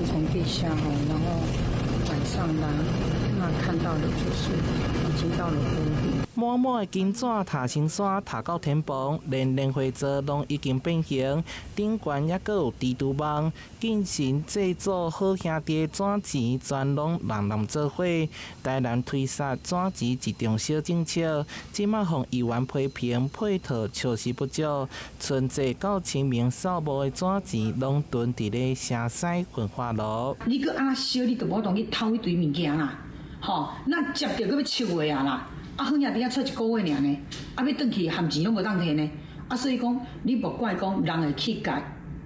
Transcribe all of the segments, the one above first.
從地下吼，然後晚上來，那看到的就是已經到了谷底。滿滿的金紙塔成山，塔到天棚，連蓮花座攏已經變形，頂懸猶閣有蜘蛛網。敬神祭祖好兄弟的紙錢，全攏人人做伙。台南推捒紙錢一場小政策，這馬予議員批評配套確實不足。春節到清明掃墓的紙錢，攏囤佇咧城西焚化爐。你閣按怎燒，你都無法度去偷彼堆物件啦，吼！那接著閣欲七月啊啦。啊，好兄弟仔出一個月爾呢，啊，欲轉去含錢攏無當提呢，啊，所以講你莫怪講人會去共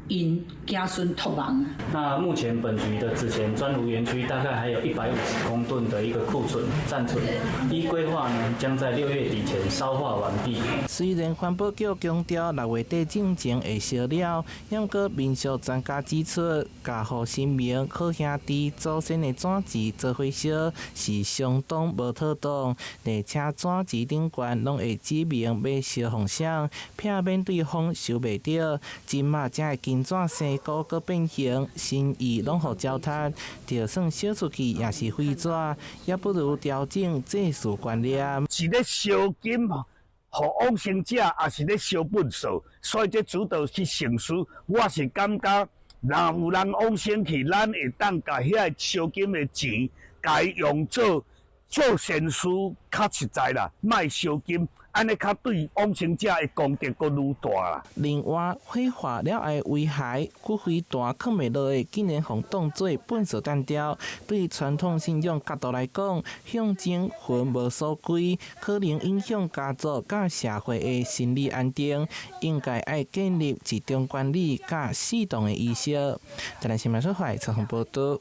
𪜶子孫託夢啊。那目前本局的紙錢專爐園區大概還有150公噸的一個庫存暫存，依規劃呢，將在6月底前燒化完畢。雖然環保局強調6月底進前會燒了，不過民俗專家指出，共予神明好兄弟祖先的紙錢做伙燒是相當無妥當，而且紙錢頂懸攏會指明欲燒予誰，避免對方收袂著。這馬這的金紙生菇閣變形，心意攏予糟蹋，就算燒出去也是廢紙，也不如調整祭祀觀念。是咧燒金予往生者，抑是咧燒糞掃？所以這主導去省思，我是感覺，若有人往生去，咱會當共遐个燒金的錢，共伊用做做善事較實在啦，莫燒金，按呢較對往生者的功德閣愈大啦。另外，火化了後的遺骸骨灰壇囥袂落的，竟然予當做糞掃擲掉。對傳統信仰角度來講，象徵魂無所歸，可能影響家族佮社會的心理安定。應該愛建立一種管理佮適當的儀式。台南新聞所採訪報導。